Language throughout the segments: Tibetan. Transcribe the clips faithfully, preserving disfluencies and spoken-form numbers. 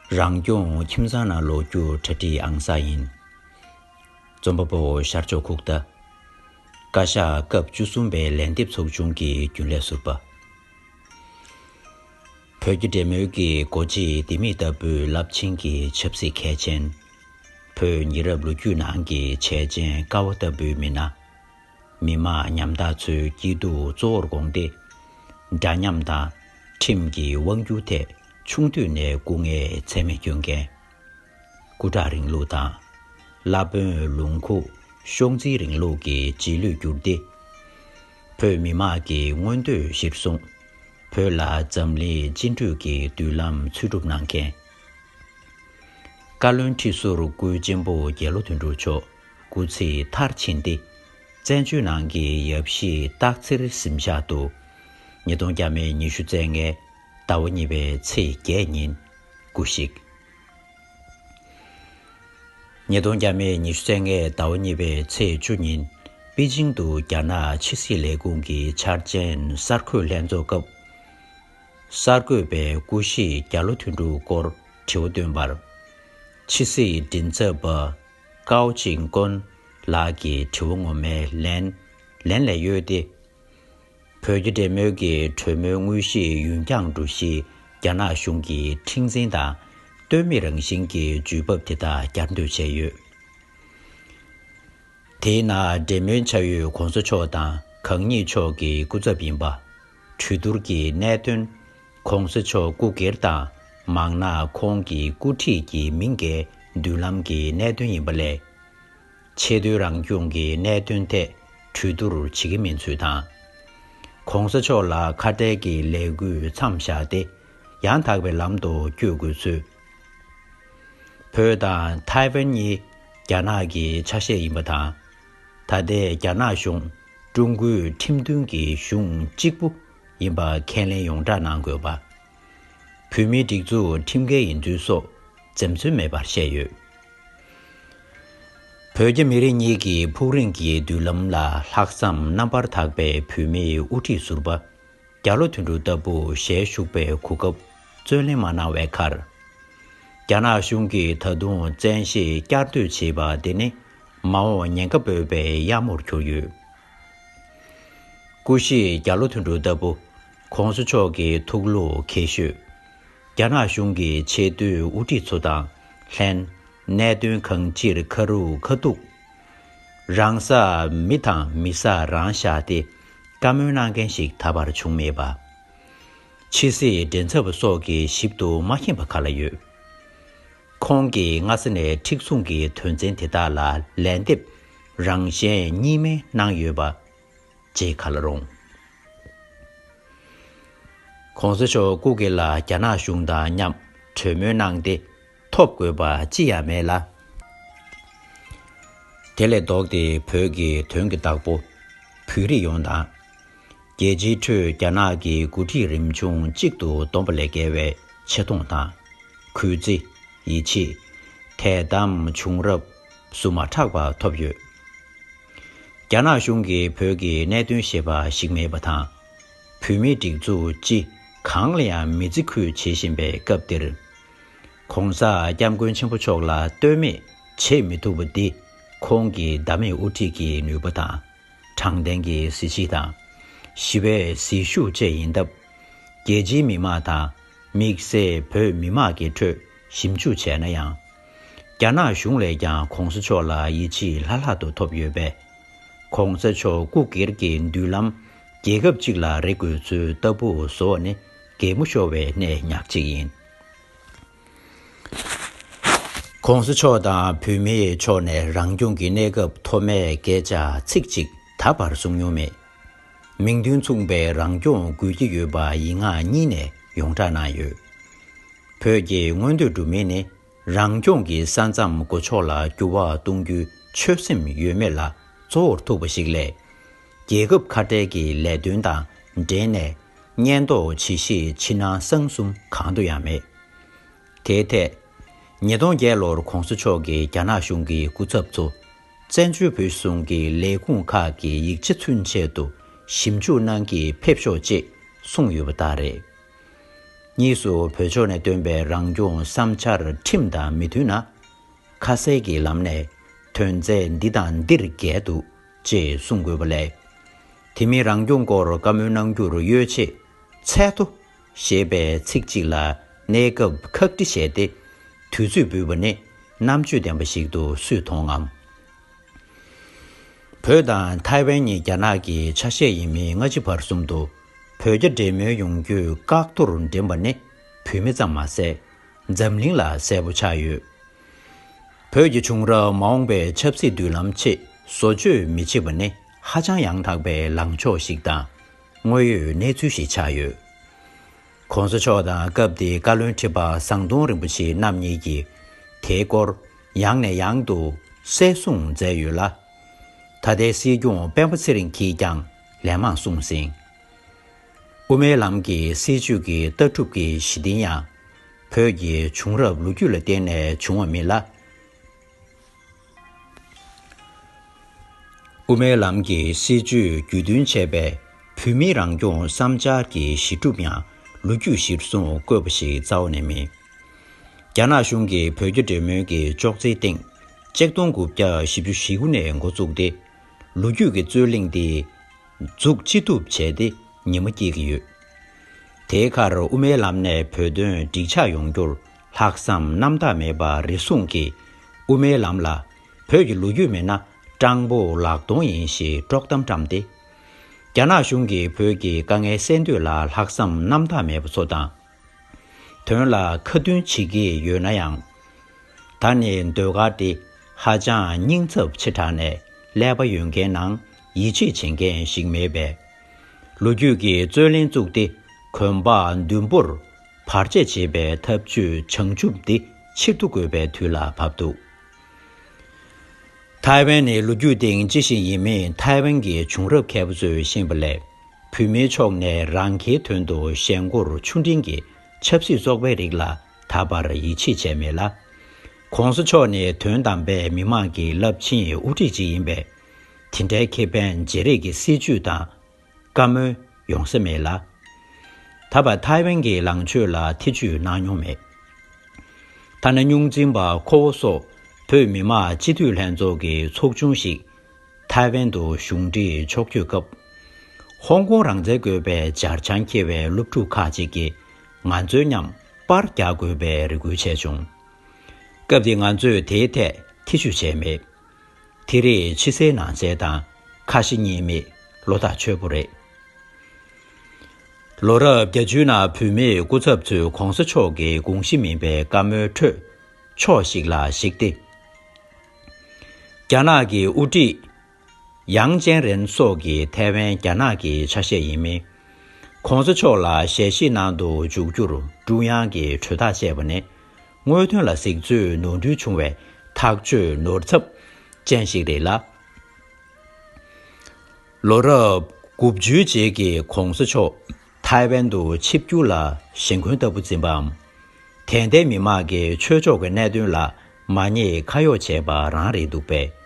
རང་སྐྱོང་ཁྱིམ་ཚང་ནང་ལོག་རྒྱུ་གྲ་སྒྲིག་ཨང་གསར་ཡིན། རྩོམ་པ་པོ་ཤར་ཕྱོགས་ཁུག་རྟ། བཀའ་ཤག་སྐབས་བཅུ་གསུམ་པའི་ལན་འདེབས་ཚོགས་ཆུང་གི་རྒྱུན་ལས་ཟུར་པ། བོད་ཀྱི་འབྲེལ་མོལ་གྱི་སྒོ་འབྱེད་ལྡེ་མིག་ལྟ་བུའི་རླབས་ཆེན་གྱི་ཆབ་སྲིད་གལ་ཆེན། བོད་ཉེ་རབས་ལོ་རྒྱུས་ནང་གི་བྱས་རྗེས་དཀའ་བ་ལྟ་བུའི་མི་སྣ། མི་དམངས་ཉམ་ཐག་ཚོའི་སྐྱིད་སྡུག་གཙོ་བོར་དགོངས་ཏེ། འདྲ་མཉམ་དང་ཁྲིམས་ཀྱི་དབང་སྒྱུར་ཐད་ཆུང་དུས་ནས་སྐུ་ངལ་ཚད་མེད་བསྐྱོན་མཁན། སྐུ་དྲག་རིང་ལུགས་དང་། བླ་དཔོན་ལུང་ཁུག་གཤོག་འཛིན་རིང་ལུགས་ཀྱི་རྗེས་ལུས་གྱུར་ཏེ། བོད་མི་དམངས་ཀྱི་མངོན་འདོད་གཞིར་བཟུང་། བོད་ལ་འཛམ་གླིང་སྤྱི་འགྲོས་ཀྱི་མདུན་ལམ་འཚོལ་སྒྲུབ་གནང་མཁན། བཀའ་བློན་ཁྲི་ཟུར་སྐུའི་གཅེན་པོ་རྒྱལ་ལོ་དོན་གྲུབ་མཆོག་སྐུ་ཚེ་མཐར་ཕྱིན་ཏེ། བཙན་བྱོལ་ནང་གི་ཡབ་གཞིས་སྟག་འཚེར་གཟིམ་ཤག་ཏུ། ཉིས་སྟོང་བརྒྱ་མེད་ཉི་ཤུ་རྩ་ལྔའི་ཟླ་བ་གཉིས་པའི་ཚེས་བརྒྱད་ཉིན་སྐུ་གཤེགས། ཉིས་སྟོང་བརྒྱ་མེད་ཉི་ཤུ་རྩ་ལྔའི་ཟླ་བ་གཉིས་པའི་ཚེས་བཅུ་ཉིན་པེ་ཅིང་དུ་རྒྱ་ནག་ཕྱི་སྲིད་ལས་ཁུངས་ཀྱི་འཆར་ཅན་གསར་འགོད་ལྷན་ཚོགས་སྐབས། གསར་འགོད་པས་སྐུ་གཤེགས་རྒྱ་ལོ་དོན་གྲུབ་སྐོར་དྲི་བ་བཏོན་པར། ཕྱི་སྲིད་མགྲིན་ཚབ་པ་ཀའོ་ཅིང་ཀོན་ལགས་ཀྱི་དྲི་བ་ངོ་མའི་ལན་ལན་ལས་གཡོལ་ཏེ། བོད་རྒྱ་འབྲེལ་མོལ་གྱི་གྲོས་མོལ་དངོས་གཞིའི་ཡུན་འགྱངས་འགྲོ་གཞི་རྒྱ་ནག་གཞུང་གི་མཁྲེགས་འཛིན་དང་ལྟོས་མེད་རང་བཞིན་གྱི་ཇུས་བབ་དེ་དག་བསྐྱར་ཟློས་བྱས་ཡོད། དེས་ན་འབྲེལ་མོལ་བྱ་ཡུལ་གོང་ས་མཆོག་དང་གང་ཉིད་མཆོག་གི་སྐུ་ཚབ་ཡིན་པ། གྲོས་བསྡུར་གྱི་གནད་དོན། གོང་ས་མཆོག་སྐུ་སྒེར་དང་མང་ན་ཁོང་གི་སྐུ་ཁྲིད་ཀྱི་མིང་འགའི་མདུན་ལམ་གྱི་གནད་དོན་ཡིན་པ་ལས། ཆེས་མཐོའི་རང་སྐྱོང་གི་གནད་དོན་ཐད་གྲོས་བསྡུར་བྱེད་ཀྱི་མིན་ཚུལ་དང་། གོང་ས་མཆོག་ལ་ཁ་བྲལ་གྱི་ལས་འགུལ་མཚམས་བཞག་སྟེ་ཡང་དག་པའི་ལམ་དུ་བསྐྱོད་དགོས་ཚུལ། བོད་དང་ཐའེ་ཝན་གཉིས་རྒྱ་ནག་གི་ཆ་ཤས་ཡིན་པ་དང་། ད་ལྟའི་རྒྱ་ནག་གཞུང་ཀྲུང་གོའི་ཁྲིམས་མཐུན་གྱི་གཞུང་གཅིག་པུ་ཡིན་པ་ཁས་ལེན་ཡོངས་གྲགས་གནང་དགོས་པ། བོད་མིའི་སྒྲིག་འཛུགས་ཁྲིམས་འགལ་ཡིན་ཚུལ་སོགས་འཛེམ་ཟོན་མེད་པར་བཤད་ཡོད། བོད་རྒྱ་མི་རིགས་གཉིས་ཀྱི་ཕུགས་རིང་གི་མདུན་ལམ་ལ་ལྷག་བསམ་རྣམ་པར་དག་པའི་བོད་མིའི་དབུ་ཁྲིད་ཟུར་པ་རྒྱ་ལོ་དོན་གྲུབ་ལྟ་བུ་ཞལ་བཞུགས་པའི་གོ་སྐབས་བརྩོན་ལེན་མ་གནང་བའི་ཁར། རྒྱ་ནག་གཞུང་གིས་ད་དུང་བཙན་ཤེད་བསྐྱར་ཟློས་བྱས་པ་དེ་ནི་མ་འོངས་ཉེན་ཁ་སྤོབས་པའི་གཡབ་མོར་གྱུར་ཡོད། སྐུ་གཤེགས་རྒྱ་ལོ་དོན་གྲུབ་ལྟ་བུ་གོང་ས་མཆོག་གི་ཐུགས་བློ་མཁས་ཤོས། རྒྱ་ནག་གཞུང་གི་ཆེས་མཐོའི་དབུ་ཁྲིད་ཚོ་དང་ལྷན་གནད་དོན་གང་ཅིར་ཁ་རུག་ཁ་ཐུག་རང་ས་མི་དང་མི་ས་རང་བཞག་སྟེ་བཀའ་མོལ་གནང་མཁན་ཞིག་ད་བར་བྱུང་མེད་པ། ཕྱི་སྲིད་མགྲིན་ཚབ་སོགས་ཀྱིས་ཞིབ་ཏུ་མ་མཁྱེན་པ་ག་ལ་ཡོད། ཁོང་གིས་སྔ་ས་ནས་མཁྲེགས་བཟུང་གི་དོན་ཚན་དེ་དག་ལ་ལན་འདེབས་རང་གཞན་གཉིས་སྨན་གནང་ཡོད་པ། ཅེས་ག་ལ་རུང་། གོང་ས་མཆོག་སྐུ་སྒེར་ལ་རྒྱ་ནག་གཞུང་དང་མཉམ་གྲོས་མོལ་གནང་སྟེ་ཐོབ་དགོས་པ་ཅི་ཡང་མེད་ལ། དེ་ལས་ལྡོག་སྟེ་བོད་ཀྱི་དོན་གྱི་བདག་པོ་བོད་རིགས་ཡོངས་དང་། རྒྱལ་སྤྱིའི་ཁྲོད་རྒྱ་ནག་གི་འགོ་ཁྲིད་རིམ་བྱུང་གཅིག་ཏུ་བསྡོམས་པ་ལས་བརྒལ་བའི་ཆེ་མཐོང་དང་གུས་བརྩི། ཡིད་ཆེས། དད་དམ་བྱུང་རབས་སུ་མ་གྲགས་པ་ཐོབ་ཡོད། རྒྱ་ནག་གཞུང་གིས་བོད་ཀྱི་གནད་དོན་ཞེས་པ་ཞིག་མེད་པ་དང་། བོད་མིའི་སྒྲིག་འཛུགས་སྤྱི་གང་ལ་ཡང་མི་བརྩི་ཁུལ་བྱེད་བཞིན་པའི་སྐབས་འདིར། ༸གོང་ས་༸སྐྱབས་མགོན་ཆེན་པོ་མཆོག་ལ་ལྟོས་མེད་བྱེད་མི་ཐུབ་པ་འདི་ཁོང་གི་ཟླ་མེད་དབུ་ཁྲིད་ཀྱི་ནུས་པ་དང་། དྲང་བདེན་གྱི་གཟི་བརྗིད་དང་། ཞི་བའི་ཟིལ་ཤུགས་བཅས་ཡིན་སྟབས། རྒྱལ་སྤྱིའི་མི་དམངས་དང་དམིགས་བསལ་བོད་མི་དམངས་ཀྱི་ཁྲོད་ཞིབ་འཇུག་བྱས་ན་ཡང་། རྒྱ་ནག་གཞུང་ལས་ཀྱང་གོང་ས་མཆོག་ལ་ཡིད་ཆེས་ལྷག་ལྷག་ཏུ་ཐོབ་ཡོད་པས། གོང་ས་མཆོག་སྐུ་སྒེར་གྱི་མདུན་ལམ་རྒྱལ་ཁབ་ཅིག་ལ་རེ་དགོས་ཚུལ་ལྟ་བུ་བཟོ་བ་ནི་གད་མོ་ཤོར་བའི་གནས་ཉག་གཅིག་ཡིན། གོང་ས་མཆོག་དང་བོད་མིའི་ཕྱོགས་ནས་རང་སྐྱོང་གི་གནས་སྐབས་ཐོག་མའི་སྐད་ཆ་ཚིག་གཅིག་ད་བར་གསུངས་མྱོང་མེད། མིང་དོན་མཚུངས་པའི་རང་སྐྱོང་དགོས་ཀྱི་ཡོད་པ་ཡིག་ངག་གཉིས་ནས་ཡོངས་གྲགས་གནང་ཡོད། བོད་ཀྱི་མངོན་འདོད་སྒྲུབ་མིན་ནི་རང་སྐྱོང་གི་ས་མཚམས་སྒོ་ཕྱོགས་ལ་འགྱུར་བ་གཏོང་རྒྱུའི་ཆོད་སེམས་ཡོད་མེད་ལ་གཙོ་བོར་ཐུག་པ་ཞིག་ལས། རྒྱལ་ཁབ་ཁ་བྲལ་གྱི་ལས་དོན་དང་འབྲེལ་ནས་གཉེན་རྟོག་བྱེད་ཤེས་ཕྱི་ནང་གསང་གསུམ་གང་དུ་ཡང་མེད། དེའི་ཐད། ཉིས་སྟོང་བརྒྱད་ལོར་གོང་ས་མཆོག་གིས་རྒྱ་ནག་གཞུང་གི་སྐུ་ཚབ་ཚོ་བཙན་བྱོལ་བོད་གཞུང་གི་ལས་ཁུངས་ཁག་གི་ཡིག་ཆ་ཚུན་ཆད་དུ་ཞིབ་འཇུག་གནང་གི་ཕེབས་ཤོག་ཅེས་གསུངས་ཡོད་པ་ལྟར་རེད། གཉིས་སུ་བོད་ཕྱོགས་ནས་བཏོན་པའི་རང་སྐྱོང་བསམ་འཆར་ཁྲིམས་དང་མི་མཐུན་ན། ཁ་གསལ་གྱི་ལམ་ནས་དོན་ཚན་འདི་དང་འདིར་འགལ་འདུག་ཅེས་གསུང་དགོས་པ་ལས། དེ་མིན་རང་སྐྱོང་སྐོར་བཀའ་མོལ་གནང་རྒྱུར་ཡོ་ཆས་ཚད་མཐོ་ཞེས་པའི་ཚིག་གཅིག་ལ་གནས་སྐབས་ཁག་དཀྲི་བྱས་ཏེ་དུས་ཚོད་འབུལ་བ་ནི་རྣམ་དཔྱོད་ལྡན་པ་ཞིག་ཏུ་སུས་མཐོང་ངམ། བོད་དང་ཐའེ་ཝན་གཉིས་རྒྱ་ནག་གི་ཆ་ཤས་ཡིན་མིན་སྔ་ཕྱི་བར་གསུམ་དུ་བོད་རྒྱ་འབྲེལ་མོལ་ཡོང་རྒྱུའི་བཀག་རྡོར་འགྲན་པ་ནི་བོད་མི་ཙམ་མ་ཟད་འཛམ་གླིང་ལ་གསལ་པོ་ཆགས་ཡོད། བོད་ཀྱི་བྱུང་རབས་མ་འོངས་པའི་ཆབ་སྲིད་མདུན་ལམ་ཆེད་བཟོ་བཅོས་མི་བྱེད་པ་ནི་ཧ་ཅང་ཡང་དག་པའི་ལངས་ཕྱོགས་ཤིག་དང་དངོས་ཡོད་གནས་ཚུལ་ཞིག་ཆགས་ཡོད། གོང་ས་མཆོག་དང་སྐབས་དེའི་བཀའ་བློན་ཁྲི་པ་ཟམ་གདོང་རིན་པོ་ཆེ་རྣམ་གཉིས་ཀྱིས་དེའི་སྐོར་ཡང་ནས་ཡང་དུ་གསལ་གསུངས་མཛད་ཡོད་ལ། ད་ལྟའི་སྲིད་སྐྱོང་སྤེན་པ་ཚེ་རིང་གིས་ཀྱང་ལན་མང་གསུངས་ཟིན། དབུ་མའི་ལམ་གྱི་སྲིད་བྱུས་ཀྱི་ལྟ་གྲུབ་ཀྱི་གཞི་རྟེན་ཡང་བོད་ཀྱི་བྱུང་རབས་ལོ་རྒྱུས་ལ་བརྟེན་ནས་བྱུང་བ་མིན་ལ། དབུ་མའི་ལམ་གྱི་སྲིད་བྱུས་རྒྱུད་འདོན་བྱས་པའི་བོད་མིའི་རང་སྐྱོང་བསམ་འཆར་གྱི་གཞི་གྲུབ་ཡང་ལོ་རྒྱུས་གཞིར་བཟུང་བཀོད་པ་ཞིག་རྩ་བ་ནས་མིན། རྒྱ་ནག་གཞུང་གིས་བོད་རྒྱ་འབྲེལ་མོལ་གྱི་ཅོག་ཙེའི་སྟེང་ཆིག་སྟོང་དགུ་བརྒྱ་བཞི་བཅུ་ཞེ་དགུ་ནས་འགོ་བཙུགས་ཏེ། ལོ་རྒྱུས་ཀྱི་རྩོད་གླེང་འདི་འཛུགས་ཅི་ཐུབ་བྱས་ཏེ་ཉི་མ་སྐྱེལ་གྱི་ཡོད། དེའི་ཁར་དབུ་མའི་ལམ་ནས་བོད་དོན་འགྲིག་ཆགས་ཡོང་རྒྱུར་ལྷག་བསམ་རྣམ་དག་མེད་པ་རེ་ཟུང་གིས་དབུ་མའི་ལམ་ལ་བོད་ཀྱི་ལོ་རྒྱུས་མེད་ན་སྤྲང་པོ་ལག་སྟོང་ཡིན་ཞེས་དཀྲོག་གཏམ་བཀྲམ་སྟེ། རྒྱ་ནག་གཞུང་གིས་བོད་ཀྱི་དཀའ་ངལ་སེལ་འདོད་ལ་ལྷག་བསམ་རྣམ་དག་མེད་པ་ཚོ་དང་། དོན་ལ་ཁ་མཐུན་བྱེད་ཀྱི་ཡོད་ན་ཡང་། ད་ནི་ཟློས་གར་འདི་ཧ་ཅང་རྙིང་ཚབ་ཆེ་དྲགས་ནས་ཀླད་པ་ཡོད་མཁན་ནང་ཡིད་ཆེས་བྱེད་མཁན་ཞིག་མེད་པས། ལོ་རྒྱུས་ཀྱི་རྩོད་གླེང་བཙུགས་ཏེ་གོམ་པ་མདུན་སྤོར་བར་ཆད་བྱེད་པའི་ཐབས་ཇུས་བྱང་ཆུབ་འདི་ཕྱིར་བསྡུ་དགོས་པའི་དུས་ལ་བབ་འདུག། ཐའེ་ཝན་ནི་ལོ་རྒྱུས་སྟེང་ཅི་ཞིག་ཡིན་མིན་ཐའེ་ཝན་གྱི་བྱུང་རབས་མཁས་པ་ཚོས་ཤེས་པ་ལས། བོད་མིའི་ཕྱོགས་ནས་རང་གི་དོན་དུ་ཞེན་ཁོག་ཆུང་འབྲིང་གི་ཆབ་སྲིད་བཙོག་པའི་རིགས་ལ་ད་བར་ཡིད་ཆེས་བྱས་མེད་ལ། གོང་ས་མཆོག་ནི་དོན་དམ་པའི་མི་མང་གི་རླབས་ཆེན་དབུ་ཁྲིད་ཅིག་ཡིན་པས། དེ་འདྲའི་ཁེ་ཕན་བརྗེ་རེས་ཀྱི་སྲིད་ཇུས་དང་བཀའ་མོལ་ཡོང་ས་མེད་ལ། ད་བར་ཐའེ་ཝན་གྱི་ལངས་ཕྱོགས་ལ་ཐེ་ཇུས་གནང་མྱོང་མེད། ཐ་ན་རྙོག་འཛིང་པ་ཁོ་བོ་སོགས་བོད་མི་མང་སྤྱི་འཐུས་ལྷན་ཚོགས་ཀྱི་ཚོགས་ཆུང་ཞིག་ཐའེ་ཝན་དུ་གཞུང་འབྲེལ་ཕྱོགས་བསྐྱོད་སྐབས། ཧོང་ཀོང་རང་བཙན་དགོས་པའི་སྦྱར་བྱང་འཁྱེར་བའི་སློབ་ཕྲུག་ཁག་ཅིག་གིས་ང་ཚོའི་མཉམ་པར་རྒྱག་དགོས་པའི་རེ་སྐུལ་བྱས་བྱུང་། སྐབས་དེ་ང་ཚོས་དེའི་ཐད་ཐེ་ཇུས་བྱས་མེད། དེ་རིགས་ཕྱི་གསལ་ནང་གསལ་དང་ཁ་ཞེ་གཉིས་མེད་བློ་ཐག་ཆོད་པོ་རེད། ལོ་རབས་བརྒྱད་ཅུའི་ནང་བོད་མིའི་སྐུ་ཚབ་ཚོས་གོང་ས་མཆོག་གི་དགོངས་གཞི་མིན་པའི་བཀའ་མོལ་ཁྲོད་ཕྱོགས་ཤིག་ལ་གཞིགས་ཏེ། རྒྱ་ནག་གི་དབུ་ཁྲིད་ཡང་ཅན་རེན་སོགས་ཀྱིས་ཐའེ་ཝན་རྒྱ་ནག་གི་ཆ་ཤས་ཡིན་མིན། གོང་ས་མཆོག་ལ་ཞལ་བཞེས་གནང་དུ་འཇུག་རྒྱུར་ཀྲུང་དབྱང་གིས་གྲོས་ཐག་བཅད་པ་ནི། དངོས་དོན་ལ་གཟིགས་ཚོད་ནོར་འཁྲུལ་བྱུང་བའི་ཐག་གཅོད་ནོར་འཚབ་ཅན་ཞིག་རེད་ལ། ལོ་རབས་དགུ་བཅུའི་རྗེས་ཀྱི་གོང་ས་མཆོག་ཐའེ་ཝན་དུ་ཆིབས་བསྒྱུར་ལ་ཞེན་ཁོན་ལྟ་བུ་འཛིན་པའམ། དད་ལྡན་མི་མང་གིས་ཆོས་ཕྱོགས་ཀྱི་གནད་དོན་ལ་མ་ཉེས་ཁ་གཡོགས་བྱས་པ་རང་རེད་འདུག་པས།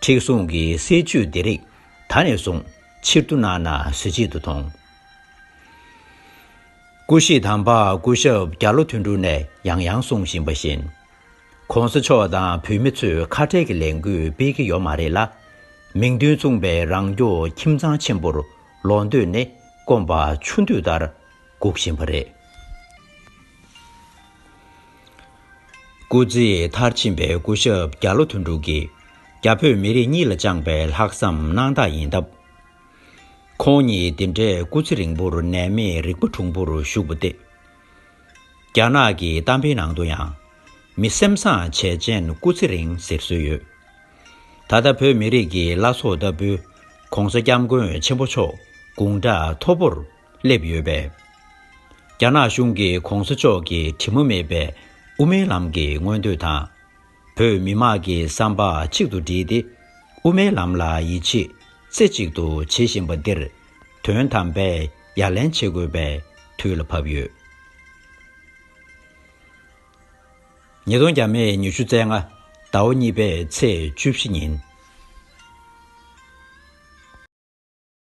མཁྲེགས་བཟུང་གི་སྲིད་བྱུས་འདི་རིགས་ད་ནས་བཟུང་ཕྱིར་བསྡུ་གནང་ན་གཟི་བརྗིད་དུ་མཐོང་། སྐུ་གཤེགས་དམ་པ་སྐུ་ཞབས་རྒྱ་ལོ་དོན་གྲུབ་ནས་ཡང་ཡང་གསུང་བཞིན་པ་བཞིན། གོང་ས་མཆོག་དང་བོད་མི་ཚོས་ཁ་བྲལ་གྱི་ལས་འགུལ་སྤེལ་གྱི་ཡོད་མ་རེད་ལ། མིང་དོན་མཚུངས་པའི་རང་སྐྱོང་ཁྱིམ་ཚང་ཆེན་པོར་ལོག་འདོད་ནི་སྐོམ་པ་ཆུ་འདོད་ལྟར་སྒུག་བཞིན་པ་རེད། སྐུ་ཚེ་མཐར་ཕྱིན་པའི་སྐུ་ཞབས་རྒྱ་ལོ་དོན་གྲུབ་ཀྱིས་རྒྱ་བོད་མི་རིགས་གཉིས་ལ་བཅངས་པའི་ལྷག་བསམ་གནང་སྟངས་ཡིན་སྟབས། ཁོང་ཉིད་འདི་འདྲའི་སྐུ་ཚེ་རིང་པོར་ནད་མེད་རིག་པ་གྲུང་པོར་བཞུགས་པ་སྟེ། རྒྱ་ནག་གི་གཏམ་དཔེའི་ནང་དུ་ཡང་། མི་སེམས་བཟང་བྱས་ཅན་སྐུ་ཚེ་རིང་ཟེར་སྲོལ་ཡོད། ད་ལྟ་བོད་མི་རིགས་ཀྱི་བླ་སྲོག་ལྟ་བུའི་༸གོང་ས་༸སྐྱབས་མགོན་ཆེན་པོ་མཆོག་དགུང་གྲངས་མཐོ་པོར་སླེབས་ཡོད་པས། རྒྱ་ནག་གཞུང་གིས་༸གོང་ས་མཆོག་གི་དྲི་མ་མེད་པའི་དབུ་མའི་ལམ་གྱི་མངོན་འདོད་དང་། བོད་མི་མང་གི་བསམ་པ་གཅིག་ཏུ་བསྒྲིལ་ཏེ། དབུ་མའི་ལམ་ལ་ཡིད་ཆེས་རྩེ་གཅིག་ཏུ་བྱེད་བཞིན་པ་འདིར། དོན་དམ་པའི་ཡ་ལན་བྱེད་དགོས་པའི་དུས་ལ་བབ་ཡོད། ཉིས་སྟོང་བརྒྱ་མེད་ཉི་ཤུ་རྩ་ལྔ། ཟླ་བ་གཉིས་པའི་ཚེས་བཅུ་བཞི་ཉིན།